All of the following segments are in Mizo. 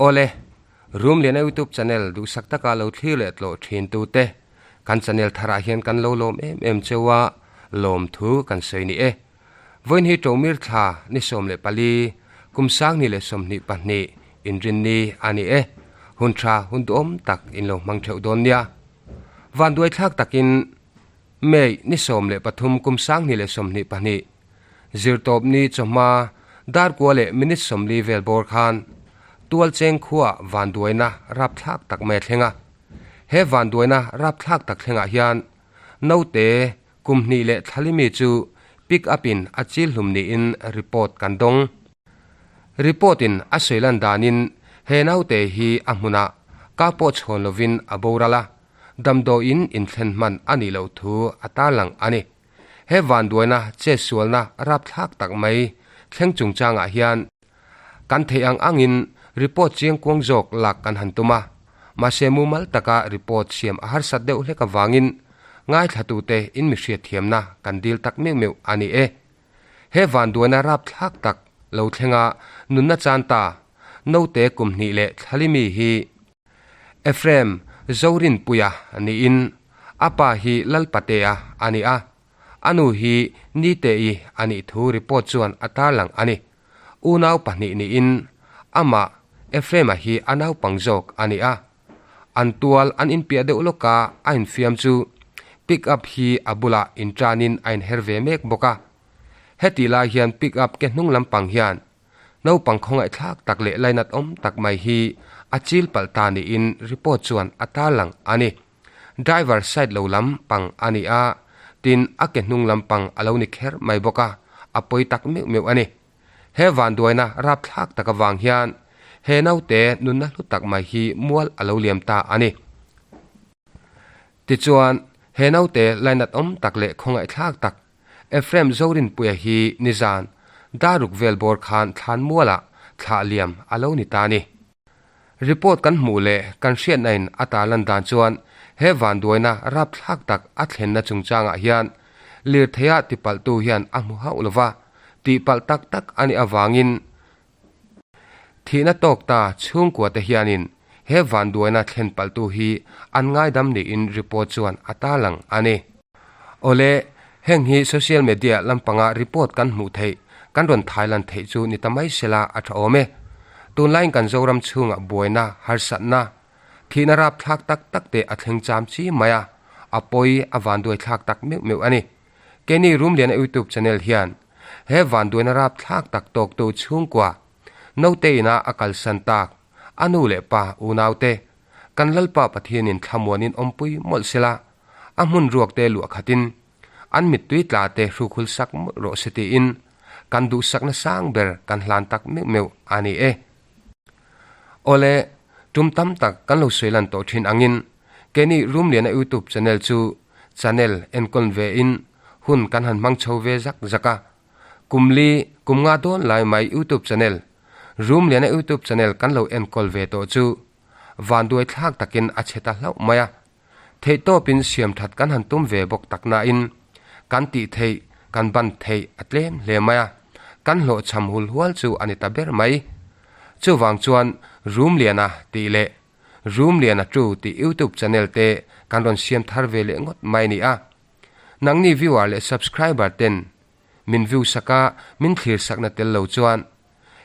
Awle, Rumliana YouTube channel duhsak taka lo thlir leh tlawh thin tute, kan channel tharah hian kan lo lawm em em cheu a, lawmthu kan sawi ni e. Vawiin hi Ṭomir thla ni 14, kum 2022 inrinni a ni e. Hun tha hun duhawm tak in lo hmang theuh dawn nia. Vanduai thlak takin May ni 13 kum 2022 zirtawp ni chawhma dar kua leh minute 40 vel bawr khan Tualcheng khuaa vanduaina rapthlak tak mai a thleng a. He vanduaina rapthlak tak thlengah hian naute Kum hnih leh thlalimi chu pick up in a chil hlum niin report kan dawng. Report in a sawi lan danin he naute hi a hmunah ka pawh chhawn lovin a boral a, damdawiin inthlen hman a nih loh thu a tarlang a ni. He vanduaina chetsualna rapthlak tak mai thleng chungchangah hian Kan theih ang angin report chiang kuang zawk lak kan han tum a, mahse mumal taka report siam a harsat deuh hlek avangin ngaithlatute in mi hriatthiamna kan dil tak meuh meuh a ni e. He vanduaina rapthlak tak lo thlenga nunna chan ta naute kum hnih leh thlalimi hi Ephraim Zorinpuia niin a pa hi Lalpatea a ni a, A nu hi Nite-i a nih thu report chuan a tarlang a ni. Unau pahnih niin amah Ephraim-a hi a naupang zawk a ni a. An tual an inpiah deuh lawka a infiam chu pick up hi a bulah inṭanin a inher ve mek bawk a. Hetih lai hian pick up ke hnung lampang hian naupang khawngaihthlak tak leh lainat awm tak mai hi a chil palh ta niin report chuan a tarlang a ni. Driver side lo lam pang a ni a, tin a ke hnung lam pang a lo ni kher mai bawk a, a pawi tak meuh meuh a ni. He vanduaina rapthlak tak avang hian he naute nunna hlu tak mai hi mual a lo liam ta a ni. Tichuan, he naute lainat awm tak leh khawngaihthlak tak Ephraim Zorinpuia hi nizan daruk vel bawr khan thlan mualah thlah liam a lo ni ta a ni. Report kan hmuh leh kan hriatna in a tarlan dan chuan he vanduaina rapthlak tak a thlenna chungchangah hian lirtheia tipalhtu hian a hmu hauh lova, tihpalh tak tak a nih avangin thihna tawk ta chhungkua te hianin he vanduaina thlen palhtu hi an ngaidam niin report chuan a tarlang a ni. Awle, heng hi social media lampanga report kan hmuh theih, kan rawn thailan theih chu ni ta mai sela a tha awm e. Tunlaiin kan Zoram chhungah buaina, harsatna, thihna rapthlak tak tak te a thleng cham chi mai a, a pawi a vanduaithlak tak meuh meuh a ni. Keini Rumliana YouTube channel hian he vanduaina rapthlak tak tawktu chhungkua, naute ina a kalsan tak, a nu leh pa unaute, kan Lalpa Pathianin thlamuanin awmpui mawlh sela, a hmun ruak te luah khatin an mittui tla te hrukhul sak mawlh rawh se tiin kan duhsakna sang ber kan hlan tak meuh meuh a ni e. Awle, tum tam tak kan lo sawi lan tawh thin angin keini Rumliana YouTube channel chu channel enkawn ve in hun kan han hmang chho ve zak zak a. Kum li, kum nga dawn lai mai YouTube channel, Rumliana YouTube channel kan lo enkawl ve tawh chu vanduai thlak takin a chhe ta hlauh mai a. Theihtawpin siam that kan han tum ve bawk tak nain kan tih theih, kan ban theih a tlem hle mai a, kan hlawhchham hul hual chu a ni ta ber mai. Chuvang chuan Rumliana tih leh Rumliana Tu tih YouTube channel te kan rawn siam thar ve leh ngawt mai a ni a. Nangni viewer leh subscriber ten min view sak a, min thlir sakna tel lo chuan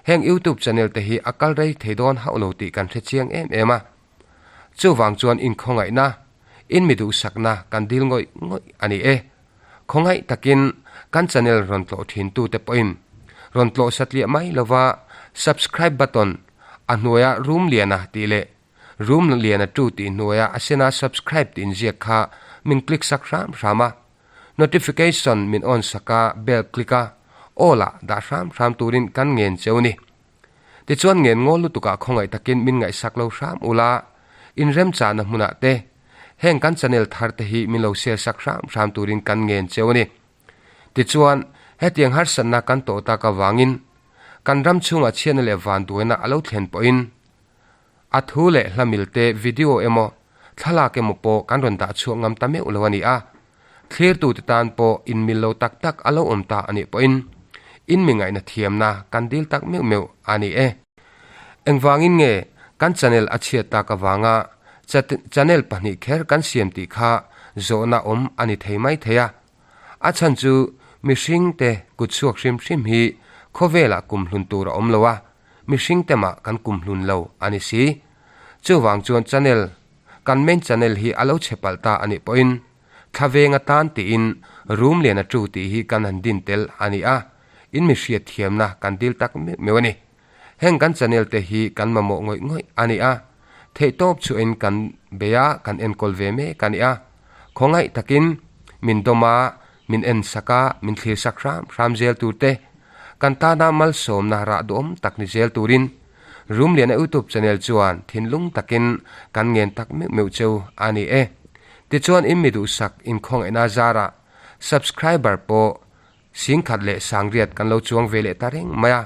Heng YouTube channel te hi a kal rei thei dawn hauh lo tih kan hre chiang em em a. Chuvang chuan inkhawngaihna, in mi duhsakna kan dil ngawih ngawih a ni e. Khawngaih takin kan channel rawn tlawh thin tute pawhin rawn tlawh satliah mai lova subscribe button a hnuaia room liana tih leh room liana tu tih hnuaia a sena subscribe tih inziak kha min click sak hram hram a. Notification min on sak a, bell click a, all ah dah hram hram turin kan ngen cheu ni. Tichuan ngen ngawl lutukah khawngaih takin min ngaihsak lo hram ula, inremchahna hmunah te, heng kan channel thar te hi min lo share sak hram hram turin kan ngen cheu ni. Tichuan, hetiang harsatna kan tawh tak avangin, kan ram chhungah chhiatna leh vanduaina a lo thlen pawhin, A thu leh hla mil te video emaw thlalak emaw pawh kan rawn dah chhuak ngam ta meuh lo a ni a. Thlirtute tan pawh inmil lo tak tak a lo awm ta a nih pawhin in mi ngaihna thiamna kan dil tak meuh meuh a ni e. Engvangin nge Kan channel a chhiat tak avanga channel pahnih kher kan siam tih kha zawhna awm a ni thei mai thei a. A chhan chu mihring te kut chhuak hrim hrim hi khawvelah kumhlun tur a awm lo a, mihring te mah kan kumhlun lo a ni si. Chuvang chuan channel, kan main channel hi a lo chhe palh ta a nih pawhin thla veng atan tiin room lian a tu tih hi kan han din tel a ni a, in mi hriat thiamna kan dil tak meuh meuh a ni. Heng kan channel te hi kan mamawh ngawih ngawih a ni a, theihtawp chhuahin kan bei a, kan enkawl ve mek a ni a. Khawngaih takin min dawm a, min en sak a, min thlir sak hram hram zel tur te, kan tana malsawmna rah duhawm tak ni zel turin Rumliana YouTube channel chuan thinlung takin kan ngen tak meuh meuh cheu a ni e. Tichuan in mi duhsak inkhawngaihna zarah subscriber pawh Singkhat leh sangriat kan lo chuang ve leh ta reng mai a,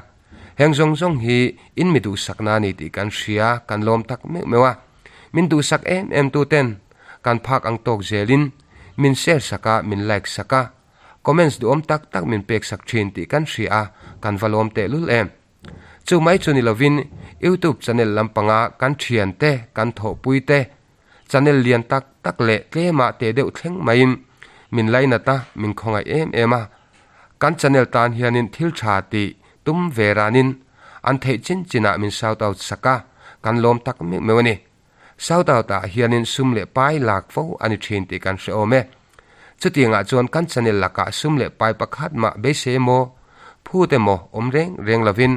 heng zawng zawng hi in mi duhsakna a ni tih kan hria, kan lawm tak meuh meuh a. Min duhsak em em tu ten kan phak ang tawk zelin min share sak a, min like sak a, comments duhawm tak tak min pek sak thin tih kan hria a, kan va lawm tehlul em. Chu mai chu ni lovin YouTube channel lampanga kan thian te, kan thawhpui te, Channel lian tak tak leh tlemah teh deuh thleng maiin min lainat a, min khawngaih em em a. Kan channel tan hianin thil tha tih tum ve ranin an theih chin chinah min shout out sak a, kan lawm tak meuh meuh a ni. Shout out ah hianin sum leh pai lak fo a ni thin tih kan hre awm e. Chutiangah chuan kan channel lakah sum leh pai pakhat mah beisei emaw, phut emaw awm reng reng lovin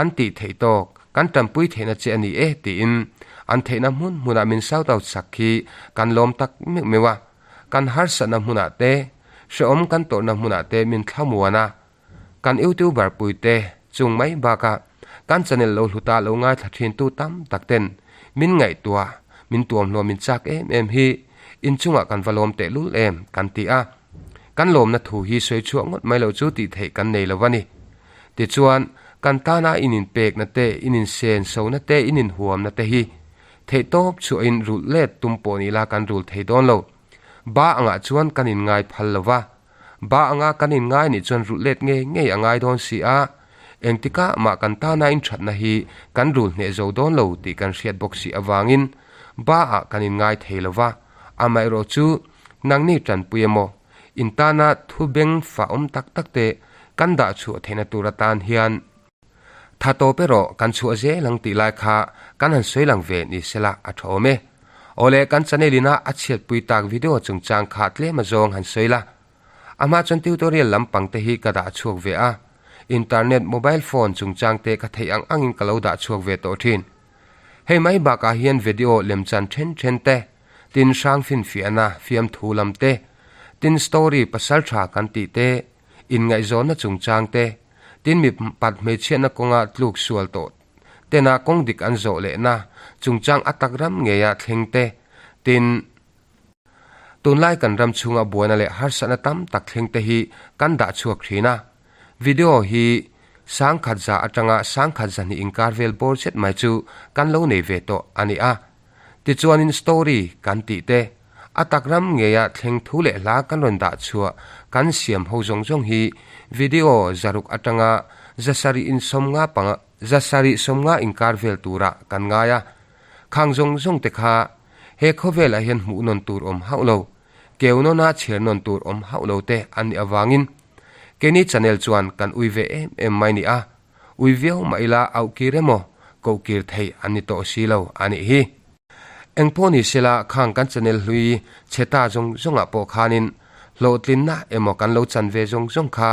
An tih theih tawk, kan tanpui theihna che a ni e tiin an theihna hmun hmunah min shout out sak khi kan lawm tak meuh meuh a. Kan harsatna hmunah te, hrehawm kan tawrhna hmunah te min thlamuan a. Kan youtuber puite chung mai bakah kan channel lo hluta lo ngaithla thintu tam tak ten min ngaihtuah, min tuamhnuam min chak em em hi inchungah kan va lawm tehlul em kan ti a. Kan lawmna thu hi sawi chhuah ngawt mai loh chu tih theih kan nei lo a ni. Tichuan, kan tana in inpekna te, in insen sona te, in inhuamna te hi theihtawp chhuahin rulh let tum pawh ni ila kan rul thei dawn lo. Ba angah chuan kan inngai phal lo va, ba anga kan inngai nih chuan rulh let ngei ngei a ngai dawn si a, engtikah mah kan tana inthatna hi kan rul hneh zo dawn lo tih kan hriat bawk si avangin ba ah kan inngai thei lo va, amaherawh chu nangni tanpui emaw In tana thu beng fah awm tak tak te kan dah chhuah theihna tur atan hian tha tawp erawh kan chhuah zel ang tih lai kha kan han sawi lang ve ni sela a tha awm e. Awle kan channel ina a chhiatpui tak video chungchang kha tlem azawng han sawi la. A hma chuan tutorial lampang te hi ka dah chhuak ve a, internet mobile phone chungchang te ka theih ang angin ka lo dah chhuak ve tawh thin. Hei mai bakah hian video lemchan then then te Tin hrang finfiahna fiamthu lam te, tin story pasal tha kan tih te, inngaihzawnna chungchang te, tin mi pat hmeichhiatna kawnga tluk sual tawh tena kawng dik an zawh lehna chungchang a tak ram ngeia thleng te, tin tunlai kan ram chhunga buaina leh harsatna tam tak thleng te hi kan dah chhuak thin a. Video hi sangkhat za atanga sangkhat zahnih inkar vel bawr zet mai chu kan lo nei ve tawh a ni a. Tichuanin story kan tih te, a tak ram ngeia thleng thu leh hla kan rawn dah chhuah kan siam ho zawng zawng hi video zaruk atanga zasarih insawmnga panga zasarih sawmnga inkar vel turah kan ngai a. Khang zawng zawng te kha he khawvelah hian hmuh nawn tur awm hauh lo, keu nawna chhiar nawn tur awm hauh lo te an nih avangin keini channel chuan kan ui ve em em mai ni a. Ui viau mah ila auh kir emaw koh kir theih an ni tawh si lo a nih hi. Engpawh ni sela khang kan channel hlui chhe ta zawng zawngah pawh khanin hlawhtlinna emaw kan lo chan ve zawng zawng kha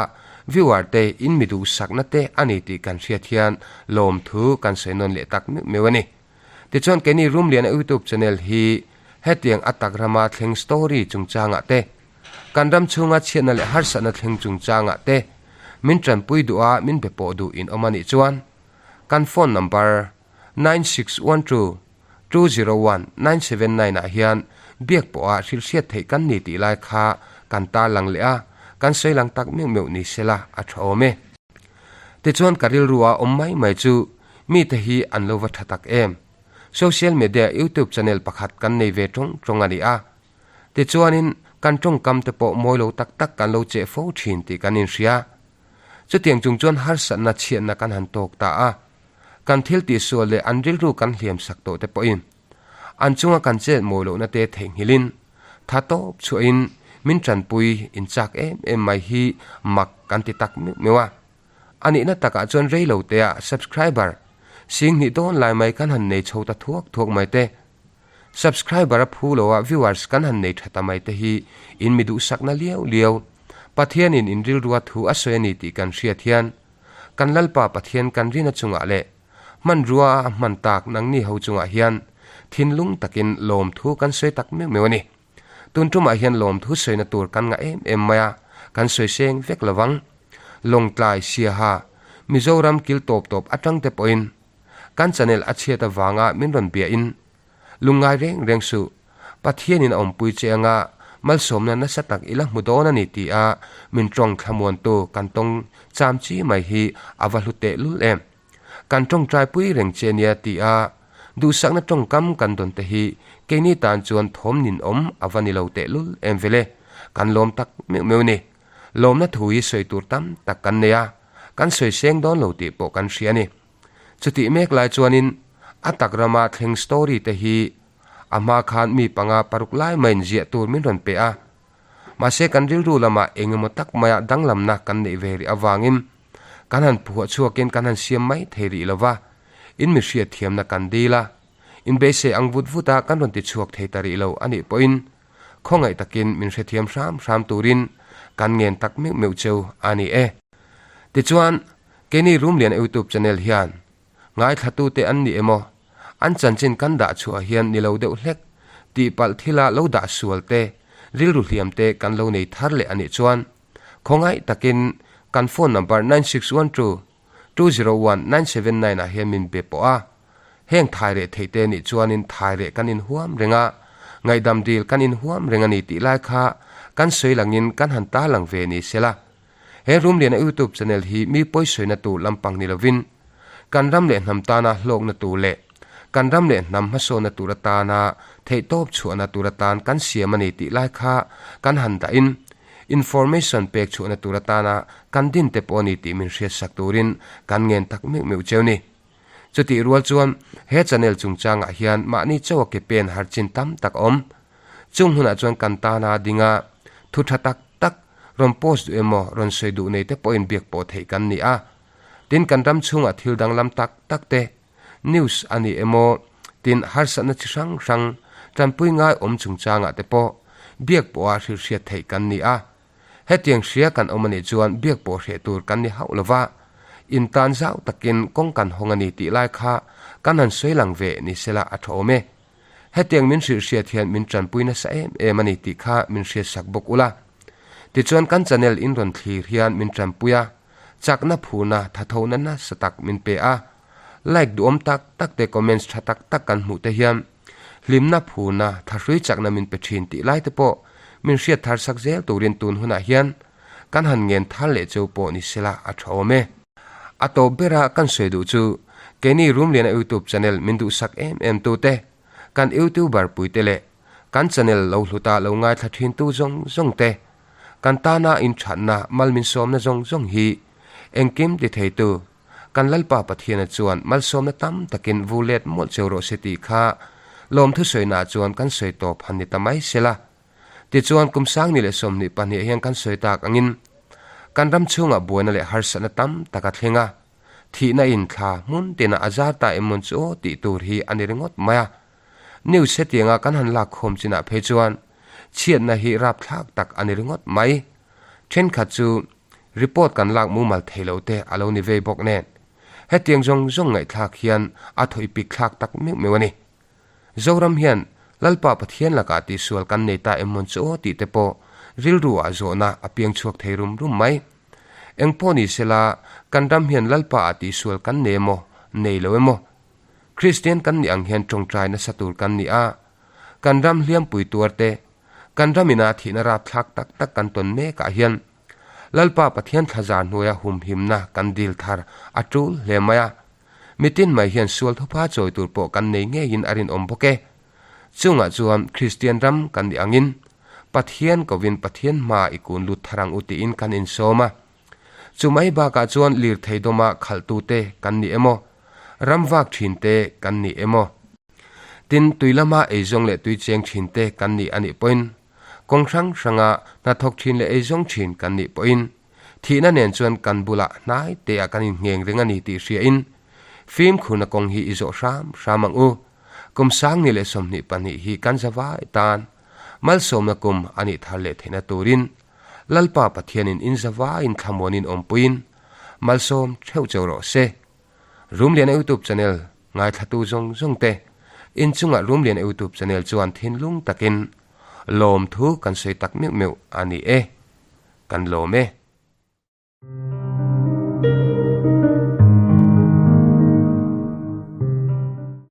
viewer te in mi duhsakna te a ni tih kan hriat hian lawmthu kan sawi nawn leh tak meuh meuh a ni. Tichuan keini Rumliana YouTube channel hi hetiang a tak rama thleng story chungchangah te Kan ram chhunga chhiatna leh harsatna thleng chungchangah te min tanpui duh a, min be pawh duh in awm a nih chuan kan phone number 9612201979 ah hian biak pawha hrilhhriat theih kan ni tih lai kha kan tarlang leh a, kan sawi lang tak meuh meuh ni sela a tha awm e. Tichuan ka rilru a awm mai mai chu mite hi an lo va tha tak em. Social media YouTube channel pakhat kan nei ve tawng tawng a ni a, Tichuanin, kan tawngkam te pawh mawi lo tak tak kan lo cheh fo thin tih kan inhria. Chutiang chung chuan harsatna chhiatna kan han tawk ta a. Kan thil tihsual leh an rilru kan hliam sak tawh te pawhin an chunga kan chet mawi lohna te theihnghilhin tha tawp chhuahin min tanpui inchak em em mai hi mak kan ti tak meuh meuh a. A nihna takah chuan rei lo tea subscriber singhnih dawn lai mai kan han nei chho ta thuak thuak mai te. Subscriber a phu lo a viewers kan han nei tha ta mai te hi in mi duhsakna liau liau Pathianin in rilrua thu a sawi a ni tih kan hriat hian kan Lalpa Pathian kan rina chungah leh hmanrua a hman tak nangni ho chungah hian thinlung takin lawmthu kan sawi tak meuh meuh a ni. Tun tumah hian lawmthu sawina tur kan ngah em em mai a, kan sawi seng vek lovang. Lawngtlai, Siaha, Mizoram kil tawp tawp atang te pawhin kan channel a chhiat avanga min rawn biahin lungngai reng reng suh, Pathianin a awmpui che anga malsawmna nasa tak i la hmu dawn a ni ti a min tawng thlamuantu kan tawng cham chi mai hi a va hlu tehlul em. Kan tawngtaipui reng che nia ti a duhsakna tawngkam kan dawn te hi keini tan chuan thawm ninawm a va ni lo tehlul em vele, kan lawm tak meuh meuh ni. Lawmna thu hi sawi tur tam tak kan nei a, kan sawi seng dawn lo tih pawh kan hria a ni. Chutih mek lai chuanin a tak rama thleng story te hi a hma khan mi panga paruk lai maiin ziah tur min rawn pe a. Mahse kan rilru lamah eng emaw tak maia danglamna kan neih ve rih avangin kan han phuah chhuakin kan han siam mai thei rih lo va, in mi hriat thiamna kan dil a, inbeisei ang vut vut a kan rawn ti chhuak thei ta rih lo a nih pawhin Khawngaih takin min hrethiam hram hram turin kan ngen tak meuh meuh cheu a ni e. Tichuan, keini Rumlian YouTube channel hian ngaithlatute an ni emaw, an chanchin kan dah chhuah hian ni lo deuh hlek, tihpalh thila lo dah sual te, rilru hliam te kan lo nei thar leh a nih chuan, khawngaih takin kan phone number 9612 201 979 ah hian min be pawh a. Heng thai reh theih te nih chuanin thai reh kan inhuam reng a, ngaihdam dil kan inhuam reng a ni tih lai kha kan sawi langin kan han tar lang ve ni se la. He Rumliana YouTube channel hi mi pawisawina tur lampang ni lovin kan ram leh hnam tana hlawkna tur leh kan ram leh hnam hmasawnna tur atana theihtawp chhuahna tur atan kan siam a ni tih lai kha kan han dahin information pek chhuahna tur atana kan din te pawh a ni tih min hriatsak turin kan ngen tak meuh meuh cheu ni. Chutih rual chuan he channel chungchangah hian mahni chaw a ke pen har chin tam tak a awm. Chung hunah chuan kan tana dinga thu tha tak tak rawn post duh emaw rawn sawi duh nei te pawhin biak pawh theih kan ni a. Tin kan ram chhungah thil danglam tak tak te news a ni emaw tin harsatna chi hrang hrang tanpui ngai awm chungchangah te pawh biak pawha hrilhhriat theih kan ni a. Hetiang hria kan awm a nih chuan biak pawh hreh tur kan ni hauh lo va, in tan zau takin kawng kan hawng a ni tih lai kha kan han sawi lang ve ni sela a tha awm e. Hetiang min hrilh hriat hian min tanpui nasa em em a ni tih kha min hriatsak bawk ula. Tichuan kan channel in rawn thlir hian min tanpui a, chakna phurna thathona nasa tak min pe a, like duhawm tak tak te comments tha tak tak kan hmuh te hian Hlimna phurna thahrui chakna min pe thin tih lai te pawh min hriat thar sak zel turin tun hunah hian kan han ngen thar leh cheu pawh ni sela a tha awm e. A tawp bera kan sawi duh chu keini Rumliana YouTube channel min duhsak em em tu te, kan YouTuber puite leh kan channel lo hluta lo ngaithla thin tu zawng zawng te, kan tana inthatna mal min sawmna zawng zawng hi engkim ti theitu Kan Lalpa Pathiana chuan malsawmna tam takin vu let mawlh cheu rawh se tih kha lawmthu sawiinaah chuan kan sawi tawp han ni ta mai sela. Tichuan kum sangni leh 22 hian kan sawi tak angin kan ram chhungah buaina leh harsatna tam tak a thleng a, thihna in thla hmun tinah a zar ta em mawn chu aw tih tur hi a ni ringawt mai a. News hetianga kan han lak khawm chinah phei chuan chhiatna hi rapthlak tak a ni ringawt mai. Thenkhat chu Report kan lak mumal thei lo te a lo ni vei bawk nen, hetiang zawng zawng ngaihthlak hian a thaw i pik thlak tak meuh meuh a ni. Zoram hian Lalpa Pathian lakah tihsual kan nei ta em mawn chu aw tih te pawh rilru ah zawhna a piang chhuak thei rum rum mai. Eng pawh ni sela kan ram hian Lalpa ah tihsual kan nei emaw nei lo emaw Kristian kan nih ang hian tawngtai nasa tur kan ni a, kan ram hliampui tuar te, kan ram ina thihna rapthlak tak tak kan tawn mek ah hian Lalpa Pathian thlazar hnuaia humhimna kan dil thar a tul hle mai a. Mitin mai hian sual thupha chawi tur pawh kan nei ngeiin a rinawm bawk e. Chungah chuan Kristian ram kan nih angin Pathian kovin Pathian hma i kun lut thar ang u tiin kan insawm a. Chu mai bakah chuan lirthei dawma khalhtute kan ni emaw? Ram vak thin te kan ni emaw? Tin, tui lama eizawng leh tui cheng thin te kan ni a nih pawhin, kawng hrang hranga hnathawk thin leh eizawng thin kan nih pawhin, thihna nen chuan kan bulah hnai teah kan inngheng reng a ni tih hriain, fimkhurna kawng hi i zawh hram hram ang u. Kum 2027 hi kan zavai tan malsawmna kum a nih thar leh theihna turin Lalpa Pathianin in zavaiin thlamuanin awmpuiin malsawm theuh cheu rawh se. Rumliana YouTube channel ngaithlatu zawng zawng te inchungah Rumliana YouTube channel chuan thinlung takin lawmthu kan sawi tak meuh meuh a ni e. Kan lawm e.